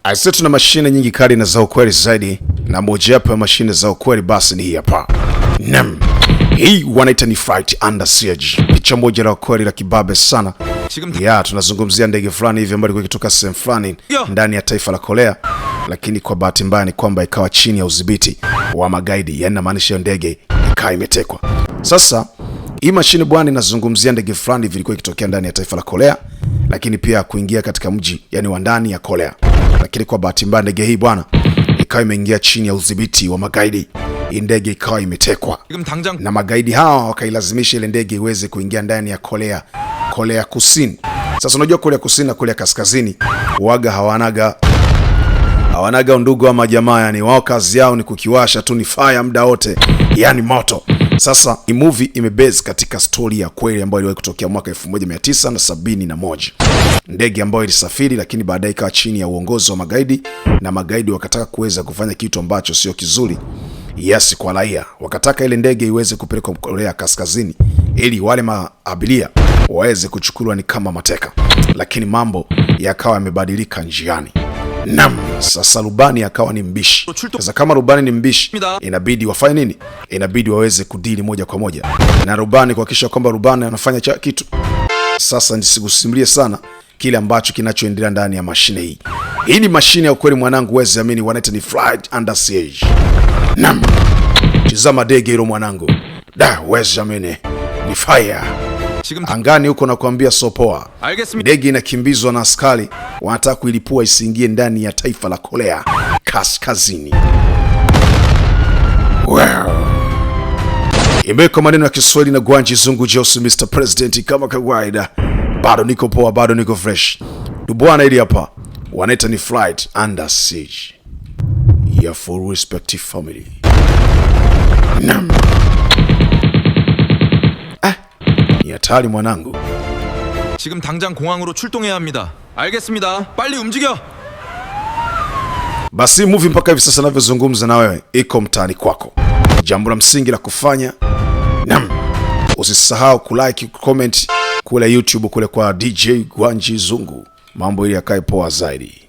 Aise, tuna mashine nyingi kali na za ukweli zaidi, na mojawapo ya mashine za ukweli basi ni hii hapa. Naam, hii wanaita ni Flight Under Siege, picha moja la ukweli la kibabe sana. 지금 Ya, tunazungumzia ndege fulani hivi ambayo ilikuwa ikitoka sehemu fulani ndani ya taifa la Korea, lakini kwa bahati mbaya ni kwamba ikawa chini ya udhibiti wa magaidi, yani namaanisha hiyo ndege ikawa imetekwa. Sasa hii mashine bwana, inazungumzia ndege fulani hivi ilikuwa ikitokea ndani ya taifa la Korea, lakini pia kuingia katika mji yani wa ndani ya Korea, lakini kwa bahati mbaya ndege hii bwana ikawa imeingia chini ya udhibiti wa magaidi. Hii ndege ikawa imetekwa 지금 당장 na magaidi hawa wakailazimisha ile ndege iweze kuingia ndani ya Korea Kusini. Sasa unajua Korea Kusini na Korea Kaskazini waga hawanaga undugu ama jamaa, yani wao kazi yao ni kukiwasha tu, ni fire muda wote, yani moto. Sasa hii movie imebase katika story ya kweli ambayo iliwahi kutokea mwaka 1971, ndege ambayo ilisafiri lakini baadaye ikawa chini ya uongozi wa magaidi, na magaidi wakataka kuweza kufanya kitu ambacho sio kizuri, yes, kwa raia. Wakataka ile ndege iweze kupelekwa Korea Kaskazini ili wale maabiria waweze kuchukuliwa ni kama mateka, lakini mambo yakawa yamebadilika njiani. Naam, sasa rubani akawa ni mbishi. Sasa kama rubani ni mbishi, inabidi wafanye nini? Inabidi waweze kudili moja kwa moja na rubani, kuhakikisha kwamba rubani anafanya cha kitu. Sasa nisikusimulie sana kile ambacho kinachoendelea ndani ya mashine hii. Hii ni mashine ya ukweli mwanangu, huwezi amini, wanaita ni Flight Under Siege. Naam, tizama dege hilo mwanangu, da, huwezi amini, ni fire 지금 angani huko, nakwambia sio poa. 알겠습니다. Ndege inakimbizwa na askari, wanataka kuilipua isiingie ndani ya taifa la Korea Kaskazini. Wow. Imewekwa maneno ya Kiswahili na Gwanji Zungu Jose, Mr President, kama kawaida, bado niko poa, bado niko fresh. Bwana, ili hapa wanaita ni Flight Under Siege ya full respective family. Naam. Ah, ni hatari mwanangu. 지금 당장 공항으로 출동해야 합니다. 알겠습니다. 빨리 움직여. Basi movie mpaka hivi sasa navyozungumza na wewe iko mtaani kwako. Jambo la msingi la kufanya, naam, usisahau kulike, comment kule YouTube kule kwa DJ Gwanji Zungu, mambo ili yakae poa zaidi.